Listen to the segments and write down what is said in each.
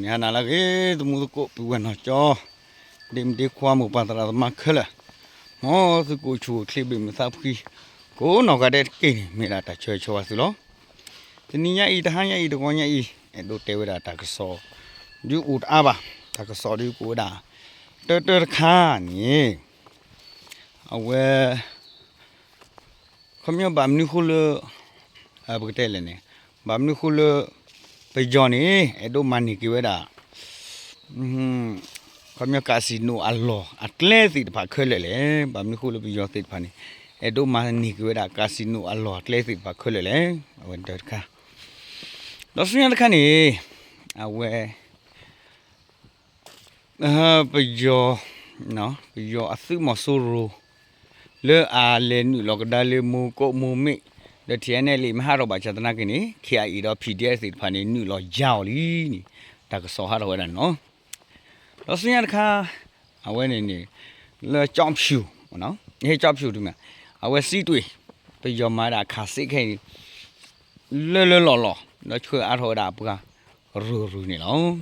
မုၢ်ဟါနၤလၢအဂ့ၤ သမူသကိး ပုၢ်ဝဲၢ်နီၢ်ကၠီ ဒ့မုၣ်ဒ့ခွါ မိၢ်ပၢ်သရၣ်သမါခဲလၢာ်, မ်သုကအိၣ်ဆူၣ်အိၣ်ချ့ ဘၣ်မုာ်သးဖှံ ကိးနီၢ်ဂၤဒဲးတက့ၢ်န့ၣ် မ့ၢ်ဒၣ်တၢ်ဆၢဂ့ၤဆၢဝါသုလီၤ. တနံၤညါအံၤ တဟါညါအံၤ တဂီၤညါအံၤ အဲၣ်ဒိးတဲဝဲဒၣ်တၢ်ကစီၣ် ဒုးအိၣ်တအါဘၣ်, တၢ်ကစီၣ်ဒုးကအိၣ်ဝဲဒၣ် တၢတၢတခါန့ၣ် အဝဲ ခီပညီဘၣ်မနုၤဃိလၢ ပကတဲလဲၣ်န့ၣ်, ဘၣ်မနုၤဃိလၢ ပယီၤန့ၣ် အဲၣ်ဒိးမၤန့ၢ်က့ၤဝဲဒၣ် ခီပညီ casino အလီၢ်အကျဲသ့ၣ်တဖၣ်ခဲလၢာ်လဲၣ်. ဘၣ်မနုၤဃိလၢပယီၤသ့ၣ်တဖၣ်န့ၣ် အဲၣ်ဒိးမၤန့ၢ်က့ၤဝဲဒၣ် casino အလီၢ်အကျဲသ့ၣ်တဖၣ်ခဲလၢာ်လဲၣ်. အဝဲတၢတခါ, ဒီးဆူညါတခါန့ၣ် အဝဲ ပယီၤ ပယီၤအသုးမီၤစိရိၤ လၢအလဲၤနုာ်လီၤကဒါလၢမိၤကိးမိၤမ့ၣ် ဒီး ထံၣ်အဲၣ်နဲၣ်လံ မ့ၢ်ဟးထီၣ်ဘၣ်ဆၣ်သနာ်က့န့ၣ် ခ့ၣ်အအ့ၣ် ဒီး ဖံၣ်ဒဲသ့ၣ်တဖၣ်န့ၣ် နုာ်လီၤယါအီၤလံန့ၣ် တၢ်ကစီၣ်ဟးထီၣ်ဝဲဒၣ်န့ၣ်လီၤ. ဒီးဆူညါတခါ အဝဲန့ၣ်န့ၣ် လၢကၠီဖၠူၣ် ဟ့ၣ်ကၠီဖၠူၣ်တမ့ၢ် အဝဲစံးတွ့ၣ် ပယီၤမၤဒၣ်အခးစ့ခဲအံၤ လၢလၢလီၢ်လီၢ် ဒီးဆှၢအါထီၣ်ဝဲဒၣ်အပှၤ ရူၤရူၤန့ၣ်လီၤ.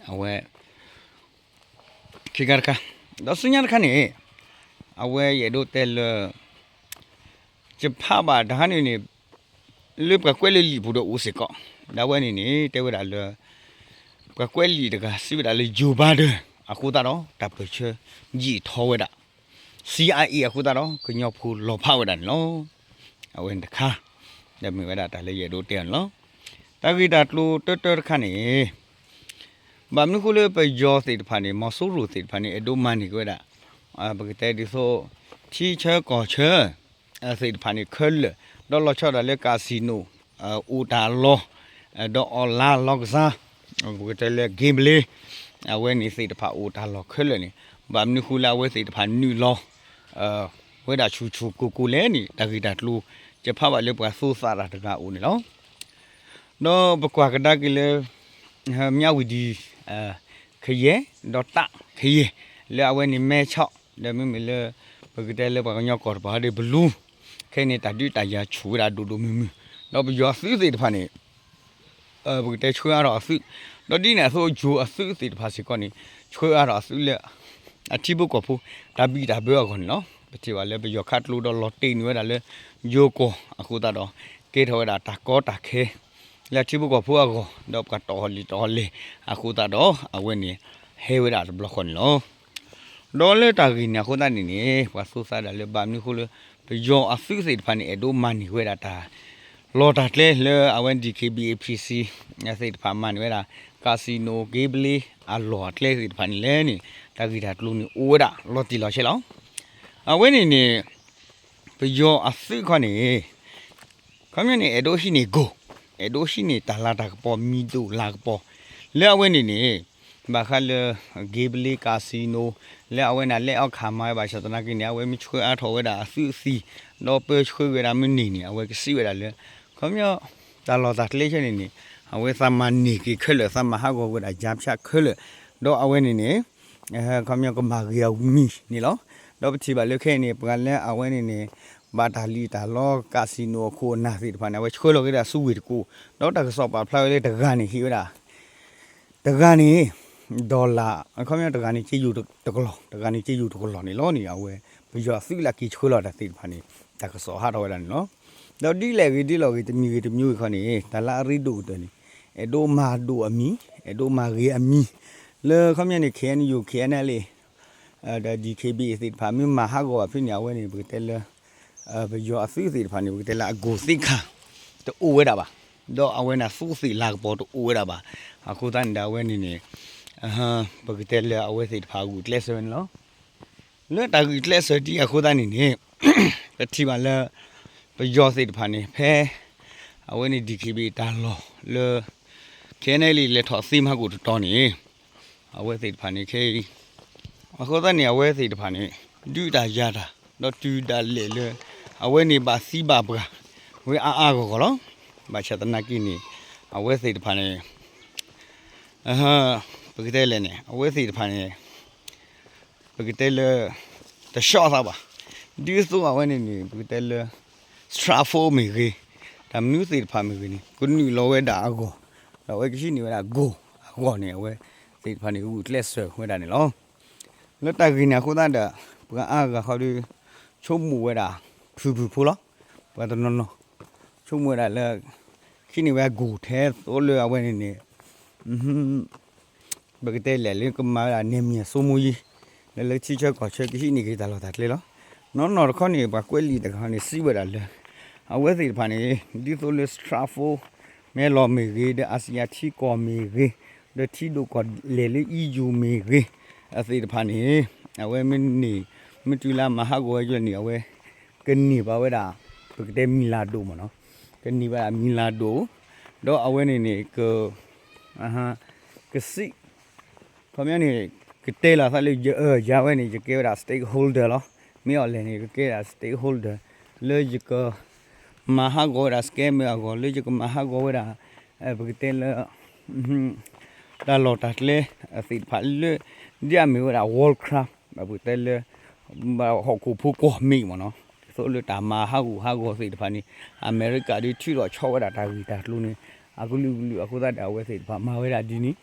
အဝဲ ခံခါတခါ, ဒီးဆူညါတခါန့ၣ် အဝဲယအဲၣ်ဒိးတဲလၢ ယဖးဘၣ်တဟါန့ၣ်န့ၣ် လၢပှၤကွဲးလၢလံာ်ပူၤဒီးအိၣ်စ့ၢ်ကီး, ဒီးအဝဲန့ၣ်န့ၣ် တဲဝဲဒၣ်လၢ ပှၤကွဲးလံာ်တဂၤစံးဝဲဒၣ်လၢ Joe Biden အဃိသတးဒီး တၢ်ပၢၢ်ဆၢယံာ်ထီၣ်ဝဲဒၣ် စံးအါအံၤအဃိသတးဒီး ကညီဖိလီၤဖးဝဲဒၣ်န့ၣ်လီၤ. အဝဲန့ၣ်တခါ ဒီးမ့ၢ်ဝဲဒၣ်တၢ်လၢယအဲၣ်ဒိးတဲအီၤန့ၣ်လီၤ. တၢ်ဂ့ၢ်တၢ်ကျိၤတၢတၢတခါန့ၣ် ဘၣ်မနုၤဃိလၢပယီၤသ့ၣ်တဖၣ်န့ၣ် မီၤစိရိၤသ့ၣ်တဖၣ်န့ၣ် အဲၣ်ဒိးမၤန့ၢ်က့ၤဝဲဒၣ် ပကတဲဒ်သိး ထံဆၢကီၢ်ဆၢ သ့ၣ်တဖၣ်န့ၣ်ခဲလၢာ်, ဒီးလီၤဆီဒၣ်တၢ်လၢ casino အိၣ်တၢ်လီၢ်, ဒီး online လီၢ်ကစၢ် ပကတဲလၢ gambling အဝဲန့ၣ်သ့ၣ်တဖၣ်အိၣ်တၢ်လီၢ်ခဲလၢာ်န့ၣ် ဘၣ်မနုၤဃိလၢအဝဲသ့ၣ်တဖၣ်နုာ်လီၤ ဝဲဒၣ်ဆူၣ်ဆူၣ်ကိၢ်ကိၢ်လဲၣ်န့ၣ် တၢ်ဂ့ၢ်တၢ်ကျိၤ ယဖးဘၣ်လၢပှၤသူသးတၢ်တဂၤအအိၣ်န့ၣ်လီၤ. ဒီးပကွၢ်ကဒါက့ၤလၢ မၠးဝတံၤ ခယဲၢ် ဒီးတၢ်ခယဲၢ် လၢအဝဲန့ၣ်မဲဆီၣ် ဒီးမ့မ့ၢ်လၢ ပကတဲလၢပှၤကညီကီၢ်တပၤဒီး ဘလူး ခဲအံၤန့ၣ် တၢ်ဒုးတၢ်ယၤဆူၣ်ဝဲဒၣ်ဒိၣ်ဒိၣ်မုၢ်မုၢ်, ဒီးပယီၤအသုးသ့ၣ်တဖၣ်န့ၣ် ပကတဲဆှၢအါထီၣ်အသုး, ဒီးဒ်န့ၣ်အသိး ယိၤအသုးသ့ၣ်တဖၣ်စ့ၢ်ကီးန့ၣ် ဆှၢအါထီၣ်အသုးလၢ အထံဖိကီၢ်ဖိ တၢ်ဘံၣ်တၢ်ဘၢအဂီၢ်န့ၣ်လီၤ. ပထံၣ်ဘၣ်လၢပယီၤခးကျိဒီးလီၤတဲာ်န့ၢ်ဝဲဒၣ်လၢ ယိၤကီၢ်အဃိသတးဒီး ကဲထီၣ်ဝဲဒၣ်တၢ်ကီတၢ်ခဲ လၢအထံဖိကီၢ်ဖိအဂီၢ် ဒီးပှၤတီၢ်ဟီၣ်လံၣ်တီၢ်ဟီၣ်လဲၢ်အဃိသတးဒီး အဝဲန့ၣ် ဟဲဝဲဒၣ်တဘျီဃီန့ၣ်လီၤ. ဒီးလၢတၢ်ဂ့ၢ်န့ၣ်အဃိသတးန့ၣ်န့ၣ် ပှၤသူသးဒၣ်လၢဘၣ်မနုၤဃိလၢ ပယီၤအသုးသ့ၣ်တဖၣ်န့ၣ် အဲၣ်ဒိးမၤန့ၢ်ဝဲဒၣ်တၢ် လီၢ်တၢ်ကျဲလၢအဝဲ DKBA PC သ့ၣ်တဖၣ်မၤန့ၢ်ဝဲဒၣ် casino gambling အလီၢ်အကျဲသ့ၣ်တဖၣ်န့ၣ်လဲၣ်န့ၣ် တၢ်ဂ့ၢ်တၢ်ကျိၤန့ၣ်အိၣ်ဝဲဒၣ်လီၤတံၢ်လီၤဆဲးလီၤ. အဝဲန့ၣ်န့ၣ် ပယီၤအသုးခီန့ၣ် ခီပညီန့ၣ် အဲၣ်ဒိးဟံးန့ၢ် gold, အဲၣ်ဒိးဟံးန့ၢ်တၢ်လၤတၢ်ကပီၤ မံၤဒိၣ်လၤကပီၤ လၢအဝဲန့ၣ်န့ၣ် ဘၣ်ဃးလၢ gambling casino လၢအဝဲန့ၣ်လဲၤအီၣ်ခးမၤဝဲဘၣ်ဆၣ်သနာ်က့န့ၣ် အဝဲမ့ၢ်ဆှၢအါထီၣ်ဝဲဒၣ်အသုးအသံၣ် ဒီးပၢဆှၢဝဲဒၣ်မ့ၢ်န့ၢ်န့ၣ် အဝဲကစံးဝဲဒၣ်လၢ ခီပညီ တၢ်လီၢ်တၢ်ကျဲဆဲန့ၣ်န့ၣ် အဝဲသးမၤန့ၢ်က့ၤခဲလၢာ် သးမၤဟးဂီၤဝဲဒၣ်ယါဖၠးခဲလၢာ် ဒီးအဝဲန့ၣ်န့ၣ် ခီပညီကမၤဂ့ၤအမံၤန့ၣ်လီၤ. ဒီးပထံၣ်ဘၣ်လၢခဲအံၤန့ၣ် ပှၤလၢအဝဲန့ၣ်န့ၣ် ဘၣ်တၢ်လံၣ်တၢ်လီ casino အခိၣ်အနၢ်သ့ၣ်တဖၣ်န့ၣ် အဝဲဆှၢလီၤက့ၤဒၣ်ဆူဝ့ၢ်တကူၣ် ဒီးတၢ်ကစီၣ်ပာ်ဖျါဝဲလၢတဂၤန့ၣ်ဟ့ၣ်ဝဲဒၣ် တဂၤန့ၣ် dollar ခီပညီတဂၤန့ၣ် ကယူၢ်တကလီၢ် တဂၤန့ၣ်ကယူၢ်တကလီၢ်န့ၣ်လီၤန့ၣ် အဝဲ ပယီၤအသုးလၢက့ၤဆှၢလီၤတၢ်သ့ၣ်တဖၣ်န့ၣ် တၢ်ကစီၣ်ဟးထီၣ်ဝဲဒၣ်န့ၣ်လီၤ. ဒီးဒ်လဲၣ်ဂ့ၤဒ်လဲၣ်ဂ့ၤ တမံၤဂ့ၤတမံၤဂ့ၤခီန့ၣ် တၢ်လၢအရ့ဒိၣ်ကတၢၢ်န့ၣ် အဲၣ်ဒိးမၤဒိၣ်အမံၤ အဲၣ်ဒိးမၤဂ့ၤအမံၤ လၢခီပညီန့ၣ် KNU KNLA ဒီး DKBA သ့ၣ်တဖၣ် မ့ၢ်မၤဟးဂီၤဘၣ်ဖဲန့ၣ် အဝဲန့ၣ် ပကတဲလၢ ပယီၤအသုးသ့ၣ်တဖၣ်န့ၣ် ပကတဲလၢအ gold သ့ၣ်ခါ တအိၣ်ဝဲဒၣ်ဘၣ်, ဒီးအဝဲန့ၣ် အသူးသ့ၣ်လၤကပီၤတအိၣ်ဝဲဒၣ်ဘၣ်. အဃိသတးန့ၣ်ဒီး အဝဲန့ၣ်န့ၣ် ပကတဲလၢအဝဲသ့ၣ်တဖၣ်အဂုာ်ကျဲးစၢးဝဲန့ၣ်လီၤ. လၢတၢ်ဂုာ်ကျဲးစၢးဒ်အဃိသတးန့ၣ်န့ၣ် ပထံၣ်ဘၣ်လၢ ပယီၤသ့ၣ်တဖၣ်န့ၣ် ဖဲ အဝဲန့ၣ် DKBA တၢ်လီၢ်လၢ KNLA လဲၤထီၣ်သ့မဟါကိၣ်တတီၤန့ၣ် အဝဲသ့ၣ်တဖၣ်န့ၣ်ခဲအံၤ အဃိသတးန့ၣ် အဝဲသ့ၣ်တဖၣ်န့ၣ် ဒုးတၢ်ယၤတၢ် ဒီးတုၤဒၣ်လဲာ်လၢ အဝဲန့ၣ်ဘၣ်သံဘၣ်ပှၢ်ဝဲအါအါဂီၢ်ဂီၢ်လီၤ. ဘၣ်ဆၣ်သနာ်က့န့ၣ် အဝဲသ့ၣ်တဖၣ်န့ၣ် ပကတဲလဲၣ်န့ၣ် အဝဲသ့ၣ်တဖၣ်န့ၣ် ပကတဲလၢ တဆှီသးဘၣ်. ဒ်သိးအဝဲန့ၣ်န့ၣ် ပကတဲလၢ စထြးဖိမ့ၢ်ဂ့ၤ, တၢ်မနုၤသ့ၣ်တဖၣ်မ့ၢ်ဂ့ၤန့ၣ် ကနုာ်လီၤဝဲဒၣ်အဂီၢ်, ဒီးအဝဲကဟံးန့ၢ်ဝဲဒၣ် gold, အ အဂီၢ်န့ၣ် အဝဲသ့ၣ်တဖၣ်န့ၣ် ဂုာ်ကျဲးစၢးဝဲဒၣ်န့ၣ်လီၤ. လၢတၢ်ဂ့ၢ်န့ၣ်အဃိသတးဒီး ပှၤအါဂၤဃီဒီး ဆိကမိၣ်ဝဲဒၣ် ဖုၣ်ဖုၣ်ဖိလီၤ. ပှၤတနီၤနီၤ ဆိကမိၣ်ဝဲဒၣ်လၢ ခံန့ၣ်ဝဲအဂိၢ်ထဲသိးလၢအဝဲန့ၣ်န့ၣ် ပကတဲလဲၣ်လၢကမၤဝဲဒၣ် နယ်မြေစိုးမိုးရေး လၢလၢထံဆၢကီၢ်ဆၢကဟံးန့ၢ်က့ၤတၢ်လီၢ်တၢ်ကျဲလီၤ. နီၢ်နီၢ်တခီန့ၣ် ပှၤကွဲးလံာ်တဂၤန့ၣ် စံးဝဲဒၣ်လၢ အဝဲသ့ၣ်တဖၣ်န့ၣ် ဒ်သိးလၢ Stratford မဲလီၤမ့ၢ်ဂ့ၤ ဒီးအစံးယၤထံကီၢ်မ့ၢ်ဂ့ၤ ဒီးထံဒိၣ်ကီၢ်လဲၢ်လၢ E U မ့ၢ်ဂ့ၤ အသ့ၣ်တဖၣ်န့ၣ် အဝဲမ့ၢ်န့ၢ် မ့ၢ်တုၤလၢမၤဟးဂီၤဝဲယဲၢ်န့ၣ် အဝဲ ကန့ၢ်ဘၣ်ဝဲဒၣ် ပကတဲမံၤလၤဒိၣ်မ့ၢ်နီၤ, ကန့ၢ်ဘၣ်မံၤလၤဒိၣ်, ဒီးအဝဲန့ၣ်န့ၣ် က ကစံး ခီပညီန့ၣ် ကတဲလီၤသးလၢ ယအၢ ယၤဝဲန့ၣ် ယကဲဝဲဒၣ် stakeholder လီၤ. မ့ၢ်အီၤလဲၣ်န့ၣ် ကကဲဒၣ် stakeholder လၢယက မၤဟးဂီၤဝဲဒၣ် scammer အဂီၢ် လၢယကမၤဟးဂီၤဝဲဒၣ် ပကတဲလၢ တၢ်လီၢ်တၢ်ကျဲသ့ၣ်တဖၣ်လၢ ဒ်အမ့ၢ်ဝဲဒၣ် World Cup ပကတဲလၢ ဟီၣ်ခိၣ်ဖိကွီၢ်မ့ၢ်မ့ၢ်နီၤ, ဒ်သိးလၢတၢ်မၤဟးဂူာ်ဟးဂီၤသ့ၣ်တဖၣ်န့ၣ် အမဲရကၤဒုးထုးထီၣ်ဆီဝဲဒၣ်တၢ်ဂ့ၢ်တၢ်ကျိၤန့ၣ် အကလုာ်ကလုာ်အဃိသတးဒီး အဝဲသ့ၣ်တဖၣ်မၤဝဲဒၣ်ဒ်န့ၣ်,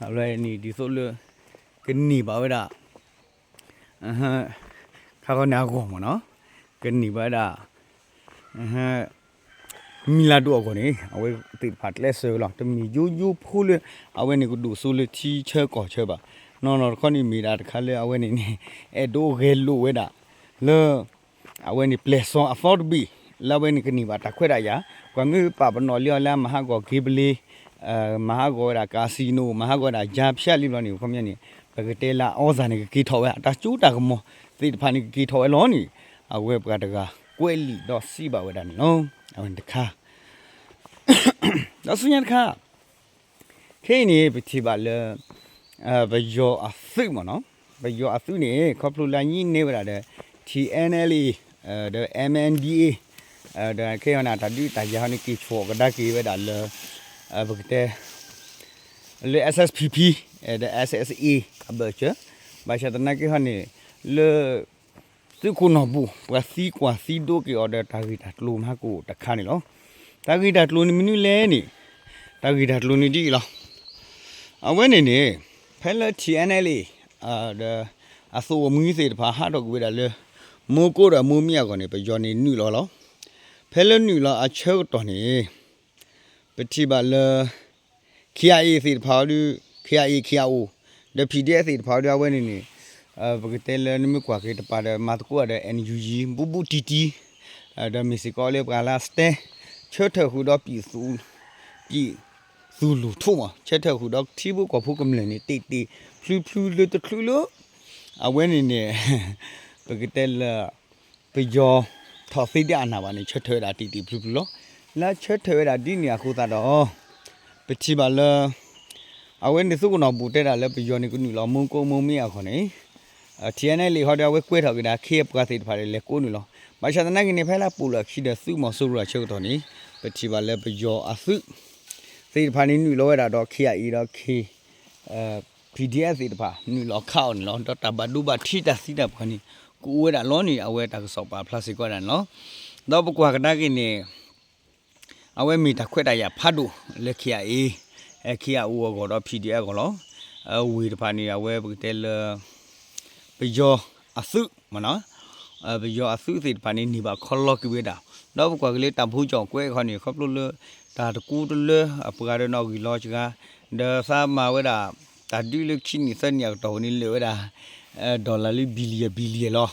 အဝဲန့ၣ်ဒ်သိးလၢ ကန့ၢ်ဘၣ်ဝဲဒၣ် ခါခီန့ၣ်အဂီၢ်မ့ၢ်နီၤ, ကန့ၢ်ဘၣ်ဝဲဒၣ် မံၤလၤဒိၣ်အဂီၢ်န့ၣ် အဝဲသ့ၣ်တဖၣ်ကျဲးစၢးဝဲလီၤ. တမ့ၢ်ယိယိဖိလၢ အဝဲန့ၣ်ကဒိၣ်စိလၢထံဆၢကီၢ်ဆၢဘၣ်. နီၢ်နီၢ်တခီန့ၣ်မ့ၢ်ဒၣ်တခါလၢအဝဲန့ၣ်န့ၣ် အဲၣ်ဒိးဂဲၤလိာ်ဝဲဒၣ် လၢ အဝဲန့ၣ် ပျဲၢ်စီၤအသီတဘ့ၣ် လၢအဝဲန့ၣ်ကန့ၢ်ဘၣ်တၢ်ခွဲးတၢ်ယာ်, ပှၤမ့ၢ်ပာ်ပနီၣ်လံအီၤလၢအမၤဟးဂီၤက့ၤဘလ့ မၤဟးဂီၤဝဲဒၣ် casino မၤဟးဂီၤဝဲဒၣ် ယါဖၠါလံဘျီန့ၣ် ခီပညီန့ၣ် ပကတဲလၢအီစၣ်န့ၣ် ကက့ၤထီၣ်ဝဲ အတၢ်ကၠိတၢ်ကမီၤသ့ၣ်တဖၣ်န့ၣ် ကက့ၤထီၣ်ဝဲလီၤန့ၣ် အဝဲပှၤတဂၤကွဲးလံာ်ဒီးစံးဘၣ်ဝဲဒၣ်န့ၣ်လီၤ. အဝဲန့ၣ်တခါ ဒီးဆူညါတခါ ခဲအံၤန့ၣ် ပထံၣ်ဘၣ်လၢ ပယီၤအသုးမ့ၢ်နီၤ, ပယီၤအသုးန့ၣ် ခီဖျိလၢအညံၣ်န့ၢ်ဝဲဒၣ်ဒီး ထံၣ်အဲၣ်အဲၣ်လ်အ့ၣ် ဒီး အမ်ဢၣ်အၣ်ဒီး ခဲအံၤန့ၣ် တၢ်ဒုးတၢ်ယၤဟီန့ၣ် က့ၤဆှီကဒါက့ၤဝဲဒၣ်လၢ ပကတဲ လၢ SSPP ဒီး SSA အဘၢၣ်စၢၤ, ဘၣ်ဆၣ်သနာ်က့ဟီန့ၣ် လၢ သုးခိၣ်နီၢ်ဘူၣ် ပှၤသံကွၢ်သံဒိးက့ၤအီၤဒီးတၢ်ဂ့ၢ်တၢ်ကျိၤမၤဟးဂီၤတခါန့ၣ်လီၤ. တၢ်ဂ့ၢ်တၢ်ကျိၤန့ၣ်မနုၤလဲၣ်န့ၣ်, တၢ်ဂ့ၢ်တၢ်ကျိၤန့ၣ်ဒ်အံၤလီၤ. အဝဲန့ၣ်န့ၣ် ဖဲလၢ ထံၣ်အဲၣ်အဲၣ်လ်အ့ၣ် ဒီး အသုးမုၢ်သ့ၣ်တဖၣ်ဟးထီၣ်ကွံာ်ဝဲဒၣ်လၢ မူကိးဒီးမူမ့ၢ်အဂီၢ်န့ၣ် ပယီၤန့ၣ်နုာ်လီၤလီၤ. ဖဲလၢနုာ်လီၤအဆၢကတီၢ်န့ၣ် ပထံၣ်ဘၣ်လၢ ခ့ၣ်အ့ၣ်သ့ၣ်တဖၣ်အီၤဒုး ခ့ၣ်အ့ၣ် ခ့ၣ်အအိၣ် ဒီး PDF သ့ၣ်တဖၣ်အီၤဒုး အဝဲန့ၣ်န့ၣ် ပကတဲလၢနမ့ၢ်ကွၢ်က့ၤတပၤဒီး မၤသကိးဒီး NUG ဘူးဘူးတံၢ်တံၢ် ဒီးမ့ၢ်စ့ၢ်ကီးလၢပှၤလၢအ stand ဆၢထၢၣ်ဃုာ်ဒီး ပြည်သူ့လူထုမး ဆၢထၢၣ်ဃုာ်ဒီးထံဖိကီၢ်ဖိကမျၢၢ်န့ၣ် တ့ၢ်တ့ၢ်ဖျုဖျုလၢတချုးလၢ အဝဲန့ၣ်န့ၣ် ပကတဲလၢ ပယီၤထီၣ်သ့ဒၣ်အနၢ်ဘၣ်န့ၣ် ဆၢထၢၣ်ဝဲဒၣ်တ့ၢ်တ့ၢ်ဖျုဖျုလီၤ. လၢဆၢထၢၣ်ဝဲဒၣ်ဒ်န့ၣ်အဃိသတးဒီး ပထံၣ်ဘၣ်လၢ အဝဲန့ၣ်သုးခိၣ်နီၢ်ဘူၣ်တဲဒၣ်လၢပယီၤန့ၣ်ကနုာ်လီၤမူကိးမူမ့ၢ်အဂီၢ်န့ၣ် ထံၣ်အဲၣ်အဲၣ်လ်အ့ၣ် ဟီဒီးအဝဲကွဲးထီၣ်က့ၤဒၣ်ခ့အပှၤသ့ၣ်တဖၣ်ဒီးလဲၤကိးနုာ်လီၤ. ဘၣ်ဆၣ်သနာ်က့န့ၣ် ဖဲလၢပိာ်လီၤခံဒီးသုးမီၤစိရိၤအဆၢကတီၢ်န့ၣ် ပထံၣ်ဘၣ်လၢပယီၤအသုး သ့ၣ်တဖၣ်န့ၣ်နုာ်လီၤဝဲဒၣ်ဒီး ခ့ၣ်အ့ၣ်ဒီး ခ့ၣ် PDF သ့ၣ်တဖၣ် နုာ်လီၤခးအီၤန့ၣ်လီၤ. ဒီးတၢ်ဘၣ်ဒိဘၣ်ထံးတၢ်သံတၢ်ပှၢ်န့ၣ် ကအိၣ်ဝဲဒၣ်လီၤန့ၣ် အဝဲတၢ်ကစီၣ်ပာ်ဖျါစ့ၢ်ကီးဒၣ်န့ၣ်လီၤ. ဒီးပကွၢ်ကဒါက့ၤန့ၣ် အဝဲမ့ၢ်တၢ်ခွဲးတၢ်ယာ်ဖးဒိၣ်လၢ ခ့ၣ်အ့ၣ် ခ့ၣ်အအိၣ်အဂီၢ်ဒီး PDF အဂီၢ်လီၤ. ဝ့ၢ်တဖၣ်န့ၣ် အဝဲပကတဲလၢ ပယီၤအသုးမ့ၢ်နီၤ, ပယီၤအသုးသ့ၣ်တဖၣ်န့ၣ် န့ၢ်ဘၣ်ခီလီၤက့ၤဝဲဒၣ်, ဒီးပကွၢ်က့ၤလၢတၢ်ဖိကၠီၣ်ကွဲးအခီန့ၣ် ခီဖျိလၢ တၢ်တကူတလၢအပှၤဒီးနီၣ်ဂံၢ်လီၤစှၤ, ဒီးသးမၤဝဲဒၣ် တၢ်ဒုးလၢခံနံၣ်သၢနံၣ်အကတီၢ်န့ၣ် လၢာ်ဝဲဒၣ် dollar လၢ billion billion လီၤ.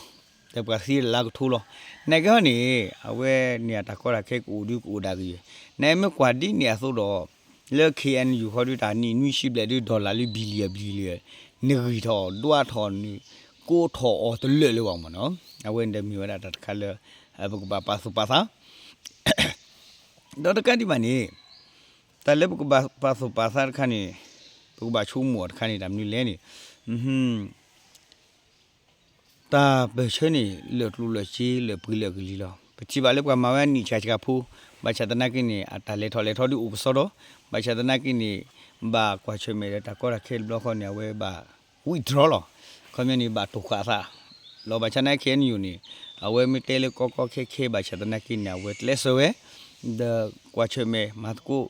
ဒီးပှၤသံလၢအကထိလီၤ. နာ်က့ဟီန့ၣ် အဝဲန့ၣ်အတၢ်ကီတၢ်ခဲကအိၣ်ဒုကအိၣ်ဒၣ်က့ၤ, နာ်က့မ့ၢ်ကွၢ်ဒ်န့ၣ်အသိးဒီး လၢ KNU ဃီဒုတၢ်နံၣ်နွံဆံဘျဲၣ်ဒု dollar လၢ billion billion နဂံၢ်ထီၣ်ဒွးထီၣ်န ကိးထီၣ်အီၤတလၢာ်လၢၤဘၣ်မ့ၢ်နီၤ, အဝဲန့ၣ်ဒီးမ့ၢ်ဝဲဒၣ်တၢ်တခါလၢ ပကဘၣ်ပာ်သူၣ်ပာ်သး ဒီးတကးဒံးဘၣ်န့ၣ် တၢ်လၢပကဘၣ်ပာ်သူၣ်ပာ်သးတခါန့ၣ် ပကဘၣ်ဆိကမိၣ်အီၤတခါန့ၣ် တၢ်မနုၤလဲၣ်န့ၣ် တၢ်ပၢၢ်ဆၢန့ၣ် လၢာ်ကျိၣ်လၢာ်စ့ လၢာ်ပှ့ၤလၢာ်ကလံၤလီၤ. ပထံၣ်ဘၣ်လၢပှၤမၤဝဲအနံၣ်ဆှးဆှးဖိ, ဘၣ်ဆၣ်သနာ်က့န့ၣ် အတၢ်လဲၤထီၣ်လဲၤထီဒုအိၣ်ပစီဒီး, ဘၣ်ဆၣ်သနာ်က့န့ၣ် ဘၣ်ကွၢ်ဆၢၣ်မဲာ်ဒီးတၢ်ကီတၢ်ခဲတဘျီဃီန့ၣ် အဝဲဘၣ် withdraw လီၤ. ခီပညီန့ၣ် ဘၣ်တိာ်ဃာ်အသးလီၤ. ဘၣ်ဆၣ်သနာ်က့ KNU န့ၣ် အဝဲမ့ၢ်တဲလၢကီကီခဲခဲ ဘၣ်ဆၣ်သနာ်က့န့ၣ် အဝဲကျဲးစၢးဝဲ ဒီးကွၢ်ဆၢၣ်မဲာ်မၤသကိး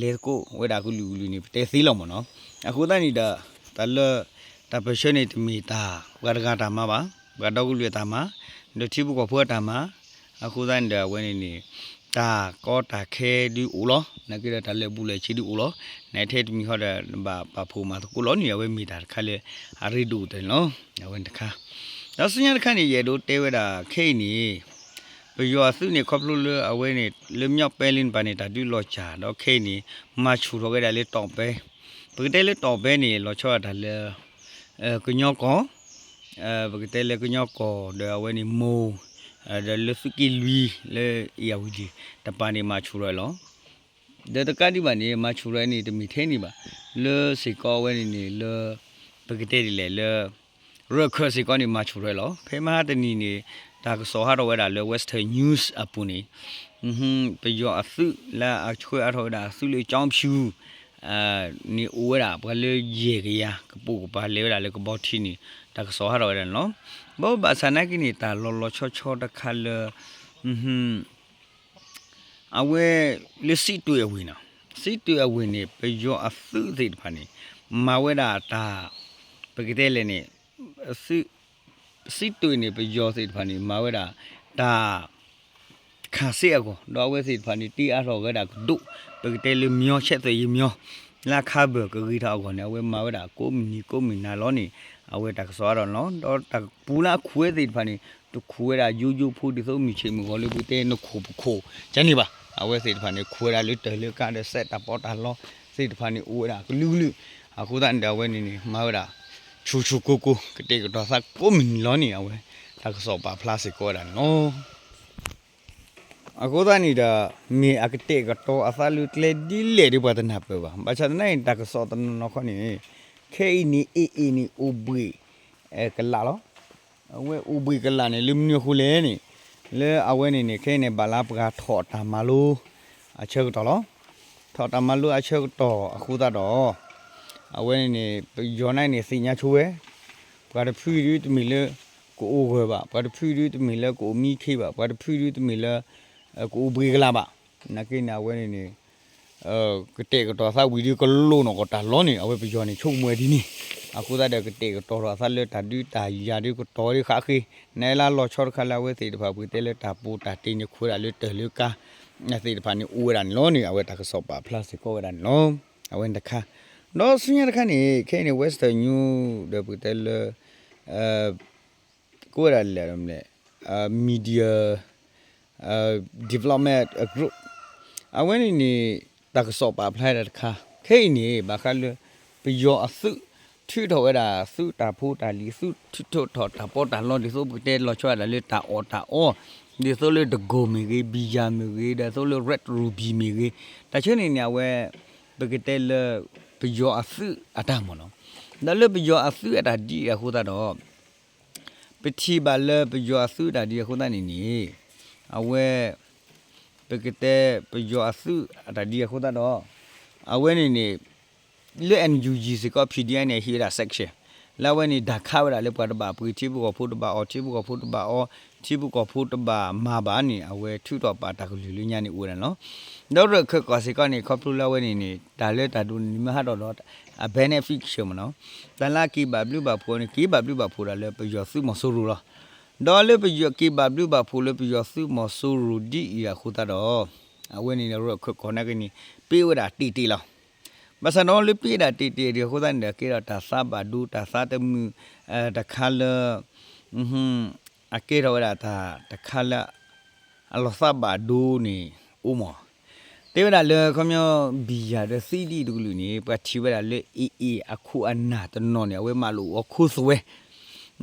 လဲၤသကိးဝဲဒၣ်ကလုာ်ကလုာ်န့ၣ် ပတဲသ့လီၤမ့ၢ်နီၤ. အဃိသတးန့ၣ်ဒီး တၢ်လၢ တၢ်ပၢၢ်ဆၢန့ၣ် တမ့ၢ်တၢ်ပှၤတဂၤတၢ်မၤဘၣ်, ပှၤဒီကလုာ်အတၢ်မၤ, ဒီးထံဖိကီၢ်ဖိအတၢ်မၤ, အဃိသတးန့ၣ်ဒီး အဝဲန့ၣ်န့ၣ် တၢ်ကီတၢ်ခဲဒုအိၣ်လီၤ, နာ်က့ဒီးတၢ်လၢာ်ဘူၣ်လၢာ်စ့ဒုအိၣ်လီၤ, နထဲတမံၤဃီဒီး နဘၣ်ပာ်ဖှိၣ်မၤသကိးလီၤန့ၣ် အဝဲမ့ၢ်တၢ်တခါလၢ အရ့ဒိၣ်တၢ်န့ၣ်လီၤ. အဝဲန့ၣ်တခါ ဒီးဆူညါတခါန့ၣ် ယအဲၣ်ဒိးတဲဝဲဒၣ်ခဲအံၤန့ၣ် ပယီၤအသုးန့ၣ် ခီဖျိလၢအဝဲန့ၣ် လၢမျီးပဲလ့န့ၣ်ပၤန့ၣ် တၢ်ဒုးလီၤစၢ် ဒီးခဲအံၤန့ၣ် မၤဆူၣ်ထီၣ်ဝဲဒၣ်လၢတီၣ်ပဲ, ပကတဲလၢတီၣ်ပဲန့ၣ် လီၤဆီဒၣ်တၢ်လၢ ကညီကီၢ် ပကတဲလၢကညီကီၢ်ဒီးအဝဲန့ၣ်မိၢ် ဒီးလၢသုးက့လွံၢ်လၢအ့ၣ်ယၣ်ဝတံၣ်တပၤန့ၣ် မၤဆူၣ်ထီၣ်လီၤ. ဒီးတကးဒံးဘၣ်န့ၣ် မၤဆူၣ်ထီၣ်န့ၣ် တမ့ၢ်ထဲန့ၣ်ဘၣ်, လၢစ့ၢ်ကီးအဝဲန့ၣ်န့ၣ် လၢ ပကတဲဒ်လဲၣ်လၢ ရၢၢ်ခၢၣ်စ့ၢ်ကီးန့ၣ် မၤဆူၣ်ထီၣ်လီၤ. ဖဲမဟါတနံၤန့ၣ် တၢ်ကစီၣ်ဟးထီၣ်ဝဲဒၣ်လၢ Western News အပူၤန့ၣ် ပယီၤအသုးလၢအဆှၢအါထီၣ်ဝဲဒၣ်အသုးလၢကၠီဖၠူ န့ၣ်အိၣ်ဝဲဒၣ် ပှၤလၢယဲၢ်ကယၤ ကပိာ်ကပၤလဲၤဝဲဒၣ်လၢကဘီထံန့ၣ် တၢ်ကစီၣ်ဟးထီၣ်ဝဲဒၣ်န့ၣ်လီၤ. ဘၣ်ဘၣ်ဆၣ်နာ်က့န့ၣ် တၢ်လီၤလီၤဆီဆီတခါလၢ အဝဲ လၢစံးတွ့အဝ့ၢ်နီၤ, စံးတွ့အဝ့ၢ်န့ၣ် ပယီၤအသုးသ့ၣ်တဖၣ်န့ၣ် မၤဝဲဒၣ်တၢ် ပကတဲလဲၣ်န့ၣ် စံးတွ့န့ၣ် ပယီၤသ့ၣ်တဖၣ်န့ၣ် မၤဝဲဒၣ်တၢ် ခးစ့အဂီၢ် ဒီးအဝဲသ့ၣ်တဖၣ်န့ၣ် တ့အါထီၣ်ဝဲဒၣ်ကဒိၣ် ပကတဲလၢမျီးဆဲးသွဲၣ်ယံၤမျီး လၢအခါဘၢၣ်ကဂ့ၤထီၣ်အဂီၢ်န့ၣ် အဝဲမၤဝဲဒၣ်ကိးမုၢ်နံၤကိးမုၢ်နၤလီၤန့ၣ် အဝဲတၢ်ကစီၣ်အါထီၣ်န့ၣ်လီၤ. ဒီးတၢ်ပူၤလၢအခိၣ်ဝဲသ့ၣ်တဖၣ်န့ၣ် တခိၣ်ဝဲဒၣ်ယိယိဖိဒ်သိးမုၢ်ဆ့ၣ်မုၢ်ဂီၤလၢပကတဲနခိၣ်ပခိၣ် ကန့ၣ်ဘၣ်. အဝဲသ့ၣ်တဖၣ်န့ၣ် ခိၣ်ဝဲဒၣ်လၢတၢ်လၢကါဒီးစဲးတၢ်ပီးတၢ်လီသ့ၣ်တဖၣ်န့ၣ် အိၣ်ဝဲဒၣ်ကလုာ်ကလုာ် အဃိသတးန့ၣ်ဒီး အဝဲန့ၣ်န့ၣ် မၤဝဲဒၣ် ဆူၣ်ဆူၣ်ကိၢ်ကိၢ် ကတဲာ်ကတီၤသးကိးမုၢ်နံၤလီၤန့ၣ် အဝဲ တၢ်ကစီၣ်ပာ်ဖျါစ့ၢ်ကီးဝဲဒၣ်န့ၣ်လီၤ. အဃိသတးန့ၣ်ဒီး မ့ၢ်အကတဲာ်ကတီၤအသးလၢကျဲဒ်လဲၣ်ဒီးပှၤတနၢ်ပၢၢ်ဘၣ်. ဘၣ်ဆၣ်သနာ်က့ တၢ်ကစီၣ်တနီၤနီၤခီန့ၣ် ခဲအံၤန့ၣ် AA န့ၣ် အိၣ်ဘှံး ကလးလီၤ. အဝဲအိၣ်ဘှံးကလးန့ၣ် လၢမနုၤအဃိလဲၣ်န့ၣ် လၢအဝဲန့ၣ်န့ၣ် ခဲအံၤန့ၣ် ဘၣ်လၢပှၤထီၣ်တၢ်မၤလိ အဆၢကတီၢ်လီၤ. ထီၣ်တၢ်မၤလိအဆၢကတီၢ်အဃိသတးဒီး အဝဲန့ၣ်န့ၣ် ပယီၤန့ၣ်န့ၣ် သ့ၣ်ညါဆိဝဲ ပှၤတဖုဒုတမ့ၢ်လၢ ကအိၣ်ဂၢၢ်ဘၣ်, ပှၤတဖုဒုတမ့ၢ်လၢကအိၣ်မံခ့ဘၣ်, ပှၤတဖုဒုတမ့ၢ်လၢ ကအိၣ်ဘှံးကလးဘၣ်. နာ်က့န့ၣ် အဝဲန့ၣ်န့ၣ် ကတဲာ်ကတီၤသးဝံၤဒီးကလိၣ်နီၢ်ကီၢ်တၢ်လီၢ်န့ၣ် အဝဲပယီၤန့ၣ် ဆိကမိၣ်ဝဲဒ်န့ၣ်. အဃိသတးဒီး ကတဲာ်ကတီၤထီၣ်အသးလၢတၢ်ဒုးတၢ်ယၤဒီးကတီၤဒ်ဃးဃ့, နလၢလီၤဆီတခါလၢအဝဲသ့ၣ်တဖၣ် ပကတဲလၢတၢ်ပူၤတၢ်တ့န့ၣ် ခိၣ်ဝဲဒၣ်လၢတၢ်လၢကါ သ့ၣ်တဖၣ်န့ၣ် အိၣ်ဝဲဒၣ်န့ၣ်လီၤန့ၣ် အဝဲတၢ်ကစီၣ်ပာ်ဖျါစ့ၢ်ကီးဝဲဒၣ်န့ၣ်လီၤ. အဝဲန့ၣ်တခါ, ဒီးဆူညါတခါန့ၣ် ခဲအံၤန့ၣ် Western News ဒီးပကတဲလၢ ကိးဝဲဒၣ်လဲၣ် Media Development Group အဝဲန့ၣ်န့ၣ် တၢ်ကစီၣ်ပာ်ဖျါဒၣ်တခါ ခဲအံၤန့ၣ် ဘၣ်ဃးလၢ ပယီၤအသုး ထုးထီၣ်ဝဲဒၣ်သုးတၢ်ဖိတၢ်လံၤ သုးထုးထီၣ်တၢ်ပီးတၢ်လီ ဒ်သိးပကတဲလီၤဆီဝဲဒၣ်လၢတၢ်အီၣ်တၢ်အီ ဒ်သိးလၢ တကိၢ် မ့ၢ်ဂ့ၤ ဘံယၤ မ့ၢ်ဂ့ၤ ဒီးသိးလၢ Red Ruby မ့ၢ်ဂ့ၤ တၢ်ဆၢန့ၣ်န့ၣ် အဝဲ ပကတဲလၢ ပယီၤအသုးအတၢ်မၤနီၤ. ဒီးလၢပယီၤအသုးအတၢ်ဒ်အံၤအဃိသတးဒီး ပထံၣ်ဘၣ်လၢပယီၤအသုးအတၢ်ဒ်အံၤအဃိသတးန့ၣ်န့ၣ် အဝဲ ပကတဲပယီၤအသုးအတၢ်ဒ်အံၤအဃိသတးဒီး အဝဲန့ၣ်န့ၣ် လၢ NUG စ့ၢ်ကီး PDF န့ၣ် ဟ့ၣ်ဝဲဒၣ် sanction လၢအဝဲန့ၣ် ဒၣ်ခးဝဲဒၣ်လၢပှၤတဘၣ်ပှ့ၤ ထံဖိကီၢ်ဖိတဘၣ်အီၣ် ထံဖိကီၢ်ဖိတဘၣ်အီ ထံဖိကီၢ်ဖိတဘၣ်မၤဘၣ်န့ၣ် အဝဲထုးထီၣ်ပာ်တၢ်ကလုၢ်လၢညါန့ၣ်အိၣ်ဝဲဒၣ်န့ၣ်လီၤ. ဒီးရၢၢ်ခၢၣ်ကီၢ်စ့ၢ်ကီးန့ၣ် ခီဖျိလၢအဝဲန့ၣ်န့ၣ် တၢ်လၢတၢ်ဒိးန့ၣ် မ့ၢ်ဟးထီၣ်ဒီး အ benefit မ့ၢ်နီၤ တၢ်လၢအက့ၤဘၣ်ဘျုးဘၣ်ဖှိၣ်န့ၣ် က့ၤဘၣ်ဘျုးဘၣ်ဖှိၣ်ဒၣ်လၢပယီၤသုးမီၤစိရိၤလီၤ. ဒီးလၢပယီၤက့ၤဘၣ်ဘျုးဘၣ်ဖှိၣ်လၢပယီၤသုးမီၤစိရိၤဒ်အံၤအဃိသတးဒီး အဝဲန့ၣ် ရၢၢ်ခၢၣ်ကီၢ်နာ်က့န့ၣ် ပ့ဝဲဒၣ်တ့ၢ်တ့ၢ်လီၤ. ဘၣ်ဆၣ်ဒီးလၢပ့ဝဲဒၣ်တ့ၢ်တ့ၢ်ဒ်အဃိသတးန့ၣ်ဒီး ကဲထီၣ်တၢ်သးဘၣ်ဒိ တၢ်သးတမုာ် တခါလၢ အကဲထီၣ်ဝဲဒၣ်တၢ်တခါလၢ အလီၤသးဘၣ်ဒိန့ၣ် အိၣ်မး တဲဝဲဒၣ်လၢခီပညီ ဘံယၤဒီးသံဒံၣ်တကလုာ်န့ၣ် ပှၤထံၣ်ဝဲဒၣ်လၢ AA အခိၣ်အနၢ်တနီၤန့ၣ် အဝဲမၤလိာ်အီၤခိၣ်သူဝဲ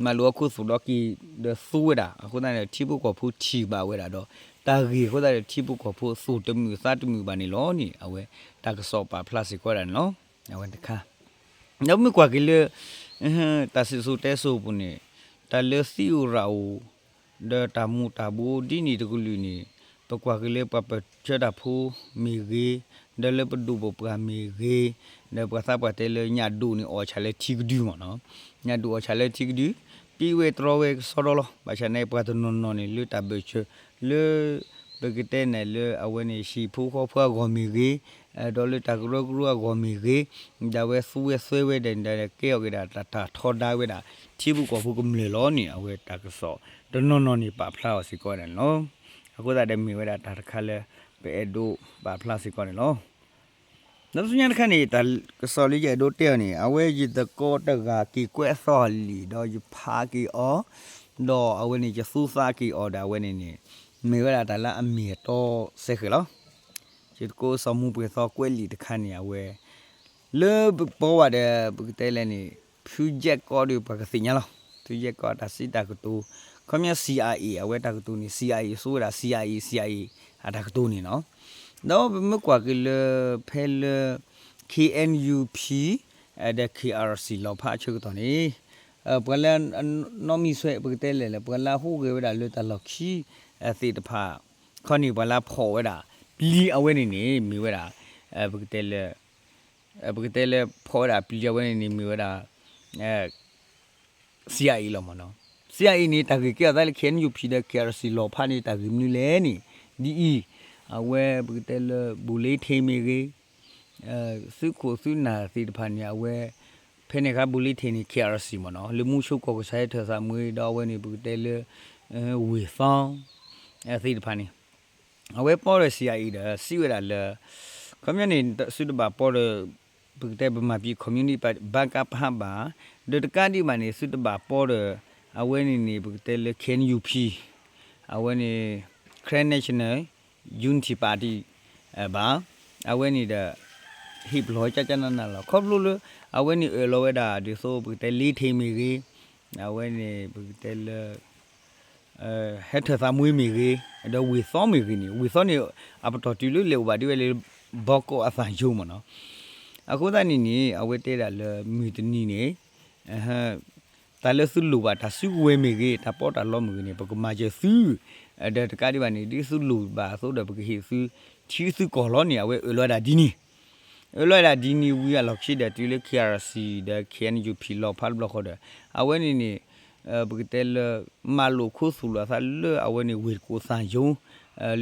မၤလိာ်အီၤခိၣ်သူဒီးက့ၤဒီးသူဝဲဒၣ် အဃိသတးန့ၣ် ထံဖိကီၢ်ဖိထံၣ်ဘၣ်ဝဲဒၣ်ဒီး တၢ်ဂ့ၢ်အဃိသတးဒီး ထံဖိကီၢ်ဖိသူၣ်တမုာ်သးတမုာ်ဘၣ်န့ၣ်လီၤန့ၣ် အဝဲတၢ်ကစီၣ်ပာ်ဖျါစ့ၢ်ကီးဝဲဒၣ်န့ၣ်လီၤ. အဝဲတခါ ဒီးမ့ၢ်ကွၢ်က့ၤလၢ တၢ်စံၣ်စိၤတဲစိၤအပူၤန့ၣ် တၢ်လၢသံအိၣ်ရၣ်အိၣ် ဒီးတၢ်မူးတၢ်ဘိးဒ်န့ၣ်တကလုာ်န့ၣ် ပကွၢ်က့ၤလၢပှၤပၢၢ်ဆၢတၢ်ဖိမ့ၢ်ဂ့ၤ, ဒီးလၢပဒိၣ်ပပှၢ်မ့ၢ်ဂ့ၤ, ဒီးပှၤသးပှၢ်တဲလၢညၣ်ဒိၣ်န့ၣ်အီၣ်ဆၣ်လၢထံကဒုမ့ၢ်နီၤ, ညၣ်ဒိၣ်အီၣ်ဆၣ်လၢထံကဒု, ပ့ဝဲတြီဝဲကစီဒီလီၤ. ဘၣ်ဆၣ်န့ၣ် ပှၤတနီၤနီၤန့ၣ် လၢတၢ်ဘၢၣ်စၢၤ လၢ ပကတဲန့ၣ်လၢအဝဲန့ၣ် ဟံၣ်ဖိဃီဖိအဂီၢ်မ့ၢ်ဂ့ၤ, ဒီးလၢတၢ်ကရၢကရိအဂီၢ်မ့ၢ်ဂ့ၤ, ဒ်အဝဲသူဝဲစွဲဝဲဒီး ကဲအီၤက့ၤဒၣ်တၢ်ထီဒါဝဲဒၣ် ထံဖိကီၢ်ဖိကမျၢၢ်လီၤန့ၣ် အဝဲတၢ်ကစီၣ်တနီၤနီၤန့ၣ် ပာ်ဖျါအီၤစ့ၢ်ကီးန့ၣ်လီၤ. အဃိသတးဒီးမ့ၢ်ဝဲဒၣ်တၢ်တခါလၢ ပအဲၣ်ဒိးပာ်ဖျါစ့ၢ်ကီးန့ၣ်လီၤ. ဒီးဆူညါတခါန့ၣ် တၢ်ကစီၣ်လၢယအဲၣ်ဒိးတဲအီၤန့ၣ် အဝဲယတကိးတဂၤက့ၤကွဲးအသီလံာ် ဒီးယဖးက့ၤအီၤ, ဒီးအဝဲန့ၣ်ယသူသးက့ၤအီၤဒီးအဝဲန့ၣ်န့ၣ် မ့ၢ်ဝဲဒၣ်တၢ်လၢအမ့ၢ်အတီစဲဃဲၤလီၤ. ယတကိးစီၤမူပှဲၤသီကွဲးလံာ်တခါန့ၣ် အဝဲ လၢပပီဝဲဒီး ပကတဲလဲၣ်န့ၣ် ဖုယဲၢ်ကီၢ်ဒီးပှၤကသ့ၣ်ညါလီၤ. ဖုယဲၢ်ကီၢ်တၢ်စံးတၢ်ကတိၤ ခီပညီ CIA အဝဲတၢ်ကတိၤန့ၣ် CIA ဆိဝဲဒၣ် CIA CIA အတၢ်ကတိၤန့ၣ်လီၤ. ဒီးပမ့ၢ်ကွၢ်က့ၤလၢ ဖဲလၢ KNUP ဒီး KRC လီၤဖးအဆၢကတီၢ်န့ၣ် ပှၤလၢ နီၢ်မံၤဆွဲ ပကတဲလဲၣ်လၢ ပှၤလၢအဟူးဂဲၤဝဲဒၣ်လၢတၢ်လီၢ်ခံ သ့ၣ်တဖၣ် ခီန့ၣ် ပှၤလၢဖီၣ်ဝဲဒၣ် ပျံၤအဝဲန့ၣ်န့ၣ် မ့ၢ်ဝဲဒၣ် ပကတဲလၢ ပကတဲလၢဖီၣ်ဝဲဒၣ်ပျံၤအဝဲန့ၣ်န့ၣ် မ့ၢ်ဝဲဒၣ် CIA လီၤမ့ၢ်နီၤ. CIA န့ၣ် တၢ်ဂ့ၢ်ကဲအီၤသးလၢ KNUP ဒီး KRC လီၤဖးန့ၣ် တၢ်ဂ့ၢ်မနုၤလဲၣ်န့ၣ် ဒ်အံၤ အဝဲပကတဲလၢ ဘူးလ့ထ့မ့ၢ်ဂ့ၤ သုးခိၣ်သုးနၢ်သ့ၣ်တဖၣ်န့ၣ် အဝဲ ဖဲန့ၣ်အခါ ဘူးလ့ထ့န့ၣ် KRC မ့ၢ်နီၤ လၢမူဆိကီၢ်ကစၢ်ဟဲထၢၣ်သးမှ့ဒီးအဝဲန့ၣ် ပကတဲလၢ ဝ့ၢ်သီ သ့ၣ်တဖၣ်န့ၣ် အဝဲပီဒီး CIA ဒီး စံးဝဲဒၣ်လၢ ခီပညီန့ၣ် သုတဘၣ်ပီဒီး ပကတဲ ဗမာပြည်ကွန်မြူနစ် ဗကပဟ ဘၣ်, ဒီးတကးဒံးဘၣ်န့ၣ် သုတဘၣ်ပီဒီး အဝဲန့ၣ်န့ၣ် ပကတဲလၢ KNUP အဝဲန့ၣ် Karen National Unity Party ဘၣ်, အဝဲန့ၣ်ဒီး ဟ့ၣ်ပလီၢ်ကကနနလီၤ. ခီဖျိလၢ အဝဲန့ၣ်အၢၣ်လီၤဝဲဒၣ် ဒ်သိးပကတဲလ့ထ့မ့ၢ်ဂ့ၤ, အဝဲန့ၣ် ပကတဲလၢ ဟဲထၢၣ်သးမှ့မ့ၢ်ဂ့ၤ, ဒီးဝ့ၢ်သီမ့ၢ်ဂ့ၤန့ၣ် ဝ့ၢ်သီန့ၣ် အပတီၢ်တုၤလၢလဲၤအိၣ်ဘၣ်ဒ်ဝဲလၢ ဘီကီၢ်အသၣ်ယိမ့ၢ်နီၤ. အဃိသတးန့ၣ်န့ၣ် အဝဲတဲဒၣ်လၢမုၢ်တနံၤန့ၣ် တၢ်လၢသုလိၣ်ဘၣ်တၢ်စုကဝဲၤမ့ၢ်ဂ့ၤ, တၢ်ပီးတၢ်လီမ့ၢ်ဂ့ၤန့ၣ် ပကမၤစၢၤသု, ဒီးတကးဒံးဘၣ်န့ၣ် ဒ်သုလိၣ်ဘၣ်အသိးဒီး ပကဟ့ၣ်သု ထံသုကီၢ်လီၤန့ၣ် အဝဲအၢၣ်လီၤဝဲဒၣ်ဒ်န့ၣ် အၢၣ်လီၤဝဲဒၣ်ဒ်န့ၣ်ဝံၤအလီၢ်ခံဒီး တုၤလၢ KRC ဒီး KNUP လီၤဖးတဘျီဃီဒီး အဝဲန့ၣ်န့ၣ် ပကတဲလၢ မၤလိာ်ခိသူၣ်လိာ်အသးလၢအဝဲန့ၣ် ဝ့ၢ်တကူၣ်သၣ်ယိ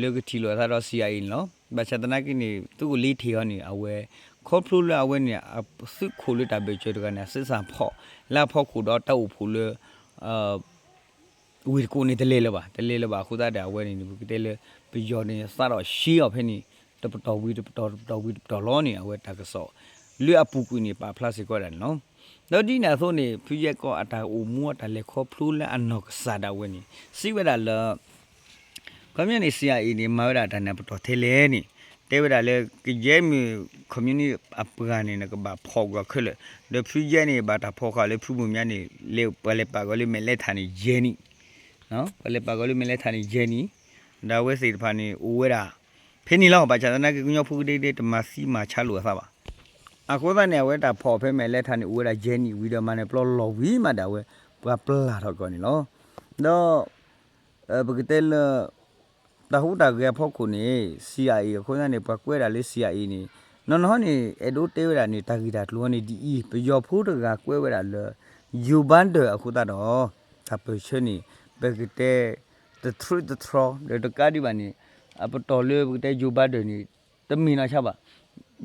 လၢကထံၣ်လိာ်အသးဒီး CIA န့ၣ်လီၤ. ဘၣ်ဆၣ်သနာ်က့န့ၣ် သုးကလ့ထ့အီၤန့ၣ် အဝဲ ခီဖျိလၢအဝဲန့ၣ် သုးခိၣ်လၢတၢ်ဘၢၣ်စၢၤတဂၤန့ၣ် အစ့စၢ်ဖီၣ်လၢအဖီခိၣ်ဒီးတၢ်အိၣ်ဖှိၣ်လၢ ဝ့ၢ်တကူၣ်န့ၣ်တလဲၤလၢၤဘၣ်, တလဲၤလၢၤဘၣ်အဃိသတးဒီး အဝဲန့ၣ်န့ၣ် ပကတဲလၢ ပယီၤန့ၣ် သးဒီးရှဲအီၤဖဲန့ၣ် တပတီၢ်ဝံၤတပတီၢ် တပတီၢ်ဝံၤတပတီၢ်လီၤန့ၣ် အဝဲတၢ်ကစီၣ် လၢအပူၤကွံာ်န့ၣ် ပာ်ဖျါစ့ၢ်ကီးဝဲဒၣ်န့ၣ်လီၤ. ဒီးဒ်န့ၣ်အသိးန့ၣ် ဖုယဲၢ်ကီၢ်အတၢ်အိၣ်မူအတၢ်လဲၤခီဖျိလၢအနီၢ်ကစၢ်ဒၣ်ဝဲန့ၣ် စံးဝဲဒၣ်လၢ ခီပညီန့ၣ် CIA န့ၣ် မၤဝဲဒၣ်တၢ်န့ၣ်အပတီၢ်ထဲလဲၣ်န့ၣ် တဲဝဲဒၣ်လၢ ကယဲၢ်မ့ၢ် communist အပှၤန့ၣ် နကဘၣ်ဖီၣ်ကွံာ်အီၤခဲလၢာ်, ဒီးဖုယဲၢ်န့ၣ် ဘၣ်တၢ်ဖီၣ်ဃာ်လၢဖုဘိၣ်မၠါန့ၣ် လဲၤပှၤလဲၤပာ်ကီၤလၢမဲာ်လဲၤထးန့ၣ်ယဲၢ်နံၣ်, ပှၤလဲၤပာ်ကီၤလၢမဲာ်လဲၤထးန့ၣ်ယဲၢ်နံၣ်, ဒီးအဝဲသ့ၣ်တဖၣ်န့ၣ် အိၣ်ဝဲဒၣ် ဖဲန့ၣ်လီၤ. ဘၣ်ဆၣ်သနာ်က့ ကညီဖိကဒဲကဒဲတမၤသံမၤဆါလိာ်အသးဘၣ်. အဃိသတးန့ၣ် အဝဲတၢ်ဖီၣ်ဖဲမဲာ်လဲၤထးန့ၣ် အိၣ်ဝဲဒၣ်ယဲၢ်နံၣ်ဝံၤဒီး မၤနၢၤပျီလီၤဝံၤမးဒီးအဝဲ ပှၤပျၢ်ထီၣ်ကီးန့ၣ်လီၤ. ဒီး ပကတဲလၢ တၢ်ဟူးတၢ်ဂဲၤအဖီခိၣ်န့ၣ် CIA အဃိသတးန့ၣ် ပှၤကွဲးဒၣ်လၢ CIA န့ၣ် နီၢ်နီၢ်န့ၣ် အဲၣ်ဒိးတဲဝဲဒၣ်န့ၣ် တၢ်ဂ့ၢ်တၢ်ကျိၤန့ၣ်ဒ်အံၤ, ပယီၤဖိတဂၤကွဲးဝဲဒၣ်လၢ Joe Biden အဃိသတးဒီး တၢ်ပၢၢ်ဆၢန့ၣ် ပကတဲ တထြၢတထြီ ဒီးတကးဒံးဘၣ်န့ၣ် အပတီၢ်လၢပကတဲ Joe Biden န့ၣ် တမ့ၢ်နီၢ်ဆါဘၣ်.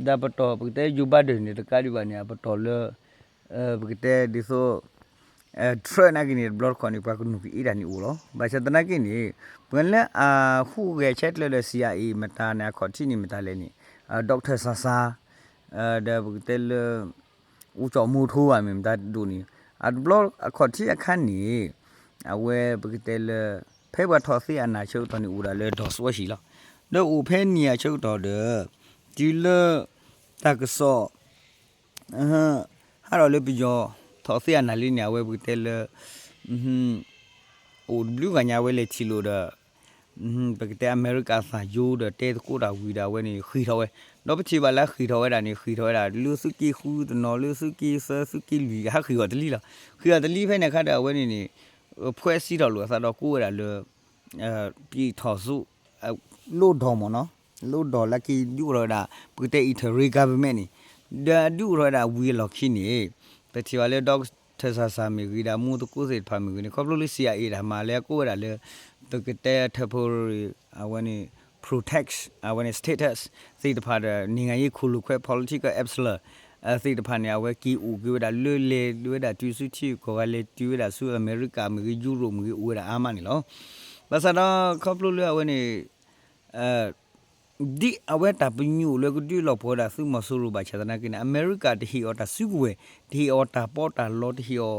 ဒီးပတီၢ်ပကတဲ Joe Biden န့ၣ် တကးဒံးဘၣ်န့ၣ် အပတီၢ်လၢ ပကတဲဒ်သိး ထြၢနာ်က့န့ၣ် တဘျီတခီၣ်န့ၣ် ပှၤကနူးကအ့ဒၣ်န့ၣ်အိၣ်လီၤ. ဘၣ်ဆၣ်သနာ်က့န့ၣ် ပှၤလၢအဟူးဂဲၤဆဲးကျၢဒီး CIA မတၤန့ၣ် အခီၣ်ထံးန့ၣ်မတၤလဲၣ်န့ၣ် Doctor Sasa ဒီးပကတဲလၢ ဦးကျော်မိုးထွန်း ဘၣ်မ့ၢ်မတၤဒိၣ်န့ၣ် အတဘျီအခီၣ်ထံးအခါန့ၣ် အဝဲပကတဲလၢ ဖဲပှၤထီၣ်သ့အနၢ်ဆၢကတီၢ်န့ၣ် အိၣ်ဒၣ်လၢ ဒီးစဝဲၢ်ဟံၣ်လီၤ. ဒီးအိၣ်ဖဲန့ၣ်အဆၢကတီၢ်ဒီး တုၤလၢ တၢ်ကစီၣ် ဟးထီၣ်လၢပယီၤ ထီၣ်သ့အနၢ်လံန့ၣ် အဝဲပကတဲလၢ အိၣ်တဘျုးဂၤညါ အဝဲလဲၤထံၣ်လိာ်ဒီး ပကတဲအမဲရကၤသၣ်ယိဒီး တဲသကိးတၢ်ဝံၤဒီး အဝဲန့ၣ်ဃ့ၢ်ထီၣ်ဝဲ, ဒီးပထံၣ်ဘၣ်လၢအဃ့ၢ်ထီၣ်ဝဲဒၣ်န့ၣ် ဃ့ၢ်ထီၣ်ဝဲဒၣ် လၢသုးက့ဃုတနီၤ လၢသုးက့သၢ သုးက့လွံၢ် ဟးဃ့ၢ်အီၤတလံလီၤ. ဃ့ၢ်အီၤတလံဖဲန့ၣ်အခါဒီး အဝဲန့ၣ်န့ၣ် ဖှဲးစံးထီၣ်လိာ်အသးဒီးကိးဝဲဒၣ်လၢ ပြည်ထောင်စု လိၣ်ဒီမ့ၢ်နီၤ, လိၣ်ဒီလၢက့ၤဒုးအိၣ်ထီၣ်ဝဲဒၣ် ပကတဲ interim government န့ၣ်, ဒီးဒုးအိၣ်ထီၣ်ဝဲဒၣ်ဝံၤအလီၢ်ခံန့ၣ် ပထံၣ်ဘၣ်လၢ Doctor Sasa မ့ၢ်ဂ့ၤ ဒီးမူသကိးသ့ၣ်တဖၣ်မ့ၢ်ဂ့ၤန့ၣ် ခီဖျိလၢ CIA တၢ်မၤလၢအကိးဝဲဒၣ်လၢ ပကတဲ temporary အဝဲန့ၣ် protect အဝဲန့ၣ် status သ့ၣ်တဖၣ်ဒီး နိုင်ငံရေး ခိၣ်လိာ်ခွဲး political observer သ့ၣ်တဖၣ်န့ၣ် အဝဲက့ၤအိၣ်က့ၤဝဲဒၣ်လၢလဲၤဝဲဒၣ်တုၤဆူထံဂုၤကီၢ်ဂၤ လဲၤတုၤဝဲဒၣ်ဆူအမဲရကၤမ့ၢ်ဂ့ၤ ယူရိၣ်မ့ၢ်ဂ့ၤ အိၣ်ဝဲဒၣ်အါမးန့ၣ်လီၤ. ဘၣ်ဆၣ်ဒီးခီဖျိလၢအဝဲန့ၣ် ဒ်အဝဲတၢ်ပညိၣ်လၢကဒုးလီၤပှီၢ်ဝဲဒၣ်သုးမီၤစိရိၤဘၣ်ဆၣ်သနာ်က့န့ၣ် အမဲရကၤတဟ့ၣ်အီၤတၢ်စုကဝဲၤ, တဟ့ၣ်အီၤတၢ်ပီးတၢ်လီ, တဟ့ၣ်အီၤ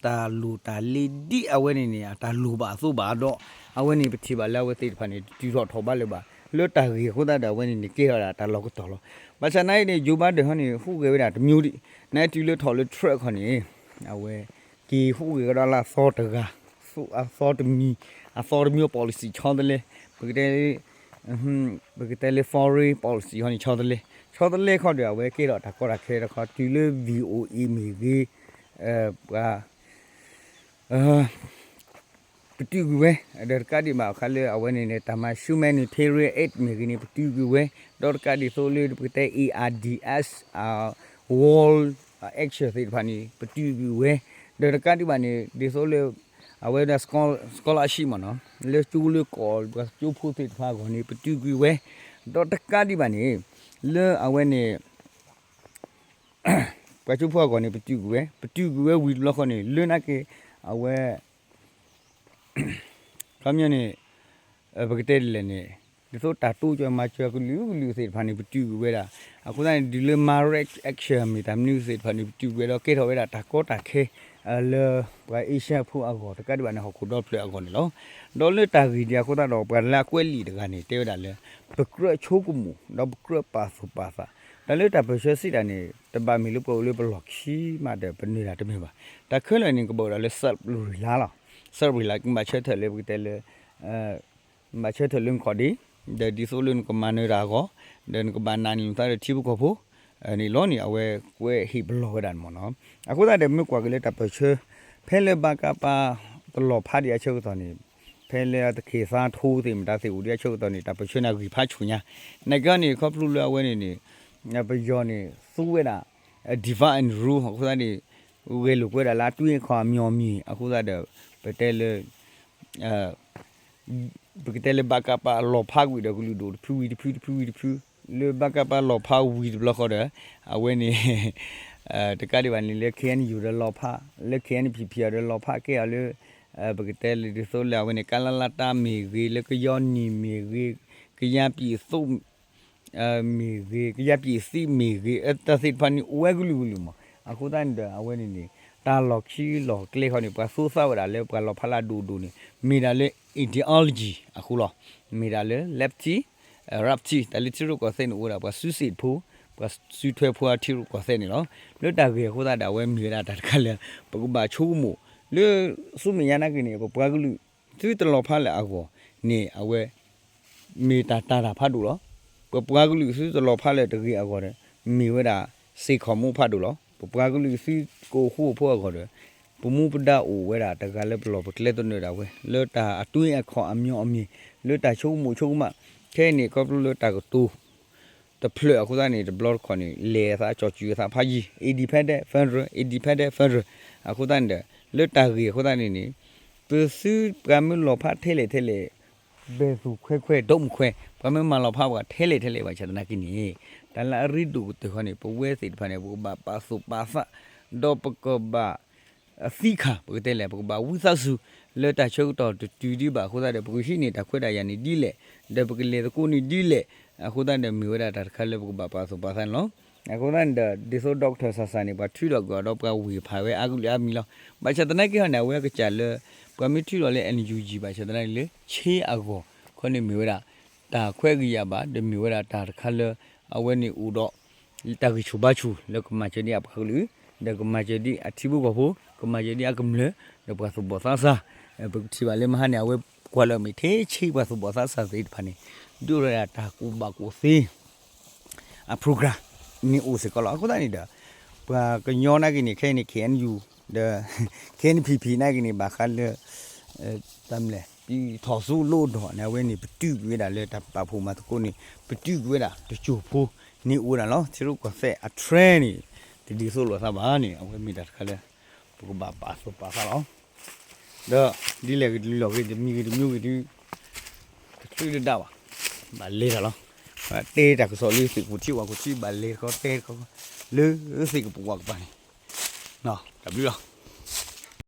တၢ်လိၣ်တၢ်လ့ ဒ်အဝဲန့ၣ်န့ၣ် အတၢ်လိၣ်ဘၣ်အသိးဘၣ်ဒီး အဝဲန့ၣ်ပထံၣ်ဘၣ်လၢအဝဲသ့ၣ်တဖၣ်န့ၣ် တတုၤထီၣ်ထီၣ်ဘးလၢၤဘၣ်. လၢတၢ်ဂ့ၢ်အဃိသတးဒီး အဝဲန့ၣ်န့ၣ်ကဲထီၣ်ဝဲဒၣ်တၢ်လီၢ်ကတီၢ်လီၤ. ဘၣ်ဆၣ်သနာ်က့န့ၣ် Joe Biden ဟီန့ၣ် ဟူးဂဲၤဝဲဒၣ်တမျိုးဒံး, နတုၤလၢထီၣ်လၢ Trump ခီန့ၣ် အဝဲ က့ၤဟူးဂဲၤကဒီးလၢအသီတဂၤ, အသီတမံၤ, အသီတမျိုး policy ဆီတလဲ, ပကတဲလၢ ပကတဲလၢ foreign policy ဟီန့ၣ် ဆီတလဲ, ဆီတလဲခီဒီး အဝဲကဲထီၣ်တၢ်ကီတၢ်ခဲတခီ တုၤလၢ VOA မ့ၢ်ဂ့ၤ, ပှၤ ပတုာ်ကွံာ်ဝဲ, ဒီးတကးဒံးဘၣ်အခါလၢအဝဲန့ၣ်န့ၣ် တၢ်မၤ humanitarian aid မ့ၢ်ဂ့ၤန့ၣ် ပတုာ်ကွံာ်ဝဲ, ဒီးတကးဒ်သိးလၢပကတဲ AIDS, World Action သ့ၣ်တဖၣ်န့ၣ် ပတုာ်ကွံာ်ဝဲ, ဒီးတကးဒံးဘၣ်န့ၣ် ဒ်သိးလၢ အဝဲဒၣ် scholarship မ့ၢ်နီၤ, လၢကၠိလၢကီၢ် ပှၤကၠိဖိသ့ၣ်တဖၣ်အဂီၢ်န့ၣ် ပတုာ်ကွံာ်ဝဲ, ဒီးတကးဒံးဘၣ်န့ၣ် လၢအဝဲန့ၣ် ပှၤကၠိဖိအဂီၢ်န့ၣ် ပတုာ်ကွံာ်ဝဲ, ပတုာ်ကွံာ်ဝဲဝံၤတဘျီဃီန့ၣ် လၢနာ်က့ အဝဲ ခီပညီန့ၣ် ပကတဲဒ်လဲၣ်န့ၣ် ဒ်သိးတၢ်တိစၢၤမၤစၢၤကလုာ်ကလုာ်သ့ၣ်တဖၣ်န့ၣ် ပတုာ်ကွံာ်ဝဲဒၣ်, အဃိသတးန့ၣ် ဒ်လၢ Marek Action မ့ၢ်တၢ်မနုၤသ့ၣ်တဖၣ်န့ၣ် ပတုာ်ကွံာ်ဝဲဒီးကဲထီၣ်ဝဲဒၣ်တၢ်ကီတၢ်ခဲ လၢပှၤအ့ရှၢၣ်ဖိအဂီၢ် တကးဒံးဘၣ်န့ၣ် ဟီၣ်ခိၣ်ဒီဖျၢၣ်အဂီၢ်န့ၣ်လီၤ. ဒီးလၢတၢ်ဂ့ၢ်ဒ်အဃိသတးဒီး ပှၤလၢအကွဲးလံာ်တဂၤန့ၣ် တဲဝဲဒၣ်လၢ ပကြၢးဆိကမိၣ် ဒီးပကြၢးပာ်သူၣ်ပာ်သး, တၢ်လၢတၢ်ပၢၢ်ဆၢစံးတၢ်န့ၣ် တဘၣ်မ့ၢ်လၢပအိၣ်လၢပလီၢ်ခံမးဒီး ပနၢၤတၢ်တမ့ၢ်ဘၣ်. တၢ်ခဲလၢာ်န့ၣ် ကဘၣ်အိၣ်ဒီးလၢ Shangri-La လီၤ. Shangri-La ကဘၣ်ဆၢထၢၣ်လၢပကတဲလၢ ဘၣ်ဆၢထၢၣ်လၢနခီၣ်ဒ့, ဒီးဒ်သိးလၢနကမၤနၢၤတၢ်အဂီၢ်, ဒီးနကဘၣ်နာ်န့ၢ်နသးဒီးထံဖိကီၢ်ဖိန့ၣ်လီၤန့ၣ် အဝဲကွဲးဟ့ၣ်ပလီၢ်ဝဲဒၣ်န့ၣ်မ့ၢ်နီၤ. အဃိသတးဒီး မ့ၢ်ကွၢ်က့ၤလၢတၢ်ပၢၢ်ဆၢ ဖဲလၢဘၣ်ကးပၢ်တလီၤဖးဒံးအဆၢကတီၢ်န့ၣ်, ဖဲလၢတခ့ၣ်သါထိသ့ၣ်မတၤသ့ၣ်အိၣ်ဒံးအဆၢကတီၢ်န့ၣ် တၢ်ပၢၢ်ဆၢန့ၣ်ဂံၢ်ဖးဆူၣ်ညါ, နာ်က့န့ၣ် ခီဖျိလၢအဝဲန့ၣ်န့ၣ် ပယီၤန့ၣ် သူဝဲဒၣ် divide and rule အဃိသတးန့ၣ် ဂဲၤလိာ်ကွဲဒၣ်လၢအတွ့အခီၣ်အမံၤအမံၤ အဃိသတးဒီး ပတဲလၢ ပကတဲလၢဘၣ်ကးပၢ်လီၤဖးကွံာ်ဒီးကလုာ်ဒိၣ်တဖုဝံၤတဖု တဖုဝံၤတဖု, လၢဘၣ်ကးပၢ်လီၤဖးဝံၤတဘျီဃီဒီး အဝဲန့ၣ် တကးဒံးဘၣ်န့ၣ် လၢ KNU ဒီးလီၤဖး, လၢ KNPP ဒီးလီၤဖးကဲအီၤလၢ ပကတဲလၢဒ်သိးလၢအဝဲန့ၣ် ကလလတၢ်မ့ၢ်ဂ့ၤ, လၢကညီနံၣ်မ့ၢ်ဂ့ၤ, ကယါပံၣ်သိး မ့ၢ်ဂ့ၤ, ကယါပံၣ်သံမ့ၢ်ဂ့ၤ, တၢ်သ့ၣ်တဖၣ်န့ၣ် အိၣ်ဝဲကလုာ်ကလုာ်မး. အဃိသတးန့ၣ်ဒီး အဝဲန့ၣ်န့ၣ် တၢ်လီၢ်ခံလီၢ်ကျဲဃီန့ၣ် ပှၤသူသးဝဲဒၣ်လၢပှၤလီၤဖးလၢအဒိၣ်ဒိၣ်န့ၣ် မ့ၢ်ဒၣ်လၢ ideology အဃိလီၤ. မ့ၢ်ဒၣ်လၢ lefty, righty တၢ်လၢထံရူၢ်ကီၢ်သဲးန့ၣ် အိၣ်ဝဲဒၣ်ပှၤစုစ့ၣ်ဖိ, ပှၤစုထွဲဖိအထံရူၢ်ကီၢ်သဲးန့ၣ်လီၤ. လၢတၢ်ဂ့ၢ်အဃိသတးဒီး အဝဲမ့ၢ်ဝဲဒၣ်တၢ်တခါလၢ ပကဘၣ်ဆိကမိၣ် လၢဆူမဲာ်ညါနာ်က့န့ၣ် ပပှၤကလုာ် သုတလီၤဖးလၢအဂီၢ်န့ၣ် အဝဲ မ့ၢ်တၢ်တာ်တၢ်ဖးဒိၣ်လီၤ. ပပှၤကလုာ်သုတလီၤဖးလၢတဂ့ၤအဂီၢ်ဒီး မ့ၢ်ဝဲဒၣ်စ့ၢ်ကီးမူဖးဒိၣ်လီၤ. ပပှၤကလုာ်သုကအိၣ်ဃူအိၣ်ဖိးအဂီၢ်ဒီး ပမူပဒါအိၣ်ဝဲဒၣ်တဂၤလၢပလီၢ်ပကျဲသနၢၣ်ဒၣ်ဝဲ လၢတၢ်အတွ့အခီၣ်အမံၤအမံၤ လၢတၢ်ဆိကမိၣ်ဆိကမး ခဲအံၤန့ၣ် ခီဖျိလၢတၢ်ကတိၤ တဖျၢၣ်အဃိသတးန့ၣ် တဘျီတခီၣ်န့ၣ် လဲၤအသးကၠီၤစုၤအသးဖးယံၤ independent federal, independent federal အဃိသတးန့ၣ်ဒီး လၢတၢ်ဂ့ၢ်အဃိသတးန့ၣ်န့ၣ် ပသုပှၤမ့ၢ်လီၤဖးထဲလဲၣ်ထဲလဲၣ် ဘဲၣ်သူၣ်ခွဲးခွဲး ဒိၣ်မုၢ်ခွဲး ပှၤမ့ၢ်မၤလီၤဖးပှၤထဲလဲၣ်ထဲလဲၣ်ဘၣ်ဆၣ်သနာ်က့န့ၣ် တၢ်လၢအရ့ဒိၣ်ကတၢၢ်ဃီန့ၣ် ပဝဲသ့ၣ်တဖၣ်န့ၣ် ပကဘၣ်ပာ်သူၣ်ပာ်သး ဒီးပကဘၣ် အသံခါ ပကတဲလဲၣ် ပကဘၣ်ဝံသးစူၤ လၢတၢ်ဆၢကတီၢ်တတုၤဒံးဘၣ်အဃိသတးဒီး ပကဟံးန့ၢ်တၢ်ခွဲးတၢ်ယာ်န့ၣ်ဒ်လဲၣ်, ဒီးပကလဲၤသကိးန့ၣ်ဒ်လဲၣ်, အဃိသတးဒီး မ့ၢ်ဝဲဒၣ်တၢ်တခါလၢပကဘၣ်ပာ်သူၣ်ပာ်သးန့ၣ်လီၤ. အဃိသတးန့ၣ်ဒီး ဒ်သိး doctor ဆၣ်ဆၣ်န့ၣ် ပှၤထုးထီၣ်ကွံာ်အီၤဒီးပှၤဝ့ၢ်ဖးဝဲအါကလုာ်အါမံၤလီၤ. ဘၣ်ဆၣ်သနာ်က့ဟီန့ၣ် အဝဲကစၢ်လၢ ပှၤမ့ၢ်ထုးထီၣ်လၢ NUG ဘၣ်ဆၣ်သနာ်က့လၢ ဆ့အဂီၢ် ခီန့ၣ်မ့ၢ်ဝဲဒၣ် တၢ်ခွဲးကယာ်ဘၣ် ဒီးမ့ၢ်ဝဲဒၣ်တၢ်တခါလၢ အဝဲန့ၣ်အိၣ်ဒီး တၢ်ဂံၢ်ဆူၣ်ဘါဆူၣ်လၢကမၤစၢၤဒံးအပှၤကလုာ်, ဒီးကမၤစၢၤဒံးအထံဖိကီၢ်ဖိ, ကမၤစၢၤဒံးအကမျၢၢ်, ဒီးပှၤသူၣ်ဘီၣ်သးစၢ်, ပကထံၣ်ဘၣ်လၢမဟါန့ၣ် အဝဲကွၢ်လၢအမ့ၢ်ထဲဆ့ပှၤသူၣ်ဘီၣ်သးစၢ်သ့ၣ်တဖၣ်န့ၣ် ဒိၣ်ထီၣ်ဒၣ်တၢ်ကူၣ်ဘၣ်ကူၣ်သ့ အ program န့ၣ်အိၣ်စ့ၢ်ကီးလီၤ. အဃိသတးန့ၣ်ဒီး ပှၤကညီနာ်က့န့ၣ် ခဲအံၤန့ၣ် KNU ဒီး KNPP နာ်က့န့ၣ် ဘၣ်ဃးလၢ တၢ်မလဲၣ် ပထီၣ်စိလိဒီးန့ၣ် အဝဲန့ၣ် ပတုာ်ကွံာ်ဝဲဒၣ်လၢတၢ်ပာ်ဖှိၣ်မၤသကိးန့ၣ် ပတုာ်ကွံာ်ဝဲဒၣ်တစိၢ်ဖိန့ၣ်အိၣ်ဝဲဒၣ်လီၤ. ထံရူၢ်ကီၢ်သဲးအ trend န့ၣ် တဒ်သိးလိာ်သးဘၣ်န့ၣ် အဝဲမ့ၢ်တၢ်တခါလၢ ပကဘၣ်ပာ်သူၣ်ပာ်သးလီၤ. ဒီးဒ်လဲၣ်ဂ့ၤဒ်လဲၣ်ဂ့ၤ တမံၤဂ့ၤတမံၤဂ့ၤဒ် တချုးတဒၣ်ဘၣ် ဘၣ်လဲၤတၢ်လီၤ. တဲတၢ်ကစီၣ်လၢသ့ၣ်ကပူၤထံဝၣ်ကပူၤထံ ဘၣ်လဲၤတခီတဲတခီ လၢသ့ၣ်ကပူၤဝၣ်ကပၤန့ၣ်, တၢ်ဘျုးလီၤ.